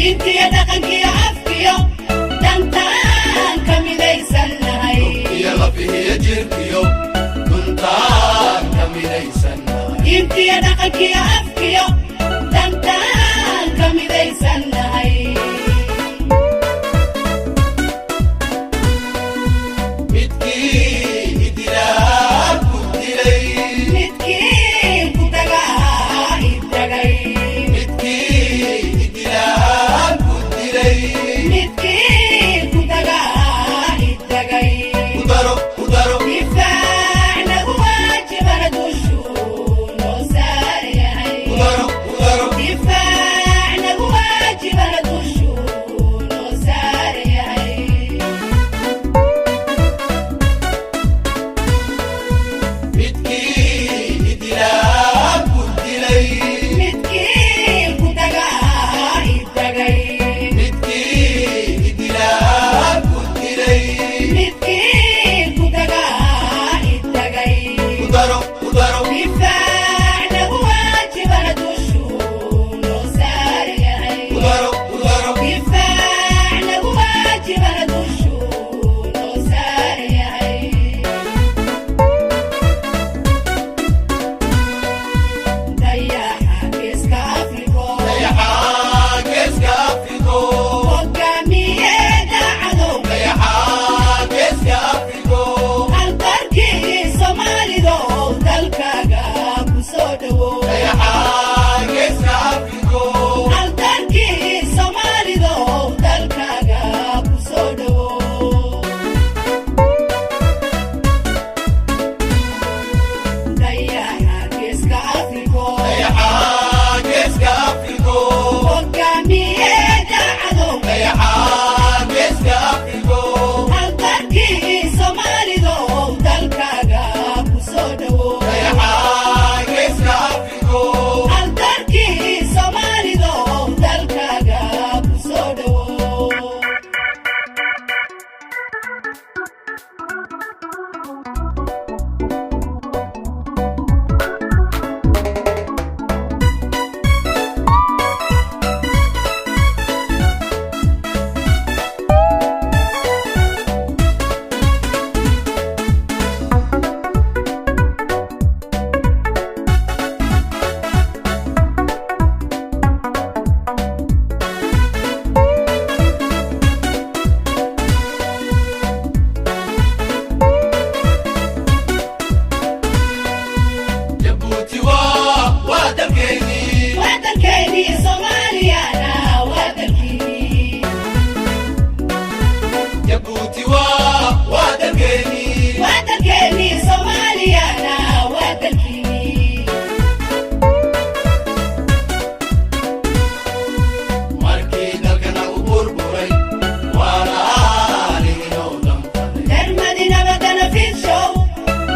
Diintiyo dhaqankiyo afkiyo dantaan ka midaysannahay. Iyo lafihiyo jirkiyo duntaan ka midaysannahay. Diintiyo dhaqankiyo afkiyo dantaan ka midaysannahay. Midkii idilaa ku dilay. Midkii ku tagaa idagay. Midkii idilaa ku dilay. Midkii ku tagaa idagay. Ku daro, ku daro. Difaac nagu waajibana dushuu noo saaran yahay. Ku daro, ku daro. Difaac nagu waajibana dushuu noo saaran yahay. Midkii idilaa ku dilay. Midkii ku tagaa idagay. Midkii idilaa ku dilay. Midkii ku tagaa idagay. Ku daro, ku daro. Difaac nagu waajibana dushuu noo saaran yahay. Ku daro, ku daro. Difaac nagu waajibana dushuu noo saaran yahay. Dayaxa geeska Afriko. Dayaxa geeska Afriko. Hogaamiye daacado. Dayaxa geeska Afriko. Halqarkii Soomaalido dalkaaga ku soo dhowo. Dayaxa geeska Afriko. Halqarkii Soomaalido dalkaaga ku soo dhowo. Dayaxa geeska Afriko. Dayaxa geeska Afriko. Hogaamiye daacado. Dayaxa geeska Afriko. Halqarkii Soomaalido dalkaaga ku soo dhowo. Dayaxa geeska Afriko. Halqarkii Soomaalido dalkaaga ku soo dhowo. Jabuuti waa dalkeennii. Waddankeennii Soomaaliyana waa dalkiinii. Jabuuti waa dalkeennii. Waddankeennii Soomaaliyana waa dalkiinii. Markii dalkana u burburay walaalihinoo dhamqaday. Darmadi nabadana fidshow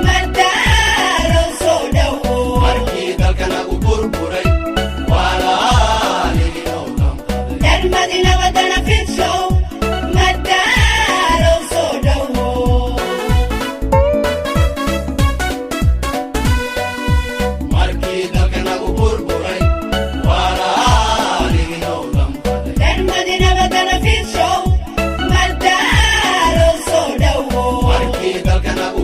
madaalo soo dhowo. Markii dalkana u burburay walaalihinoo dhamqaday. Darmadi nabadana fidshow madaalo soo dhowo. Markii dalkana u burburay walaalihinoo dhamqaday. Darmadi nabadana fidshow madaalo soo dhowo. Markii dalkana u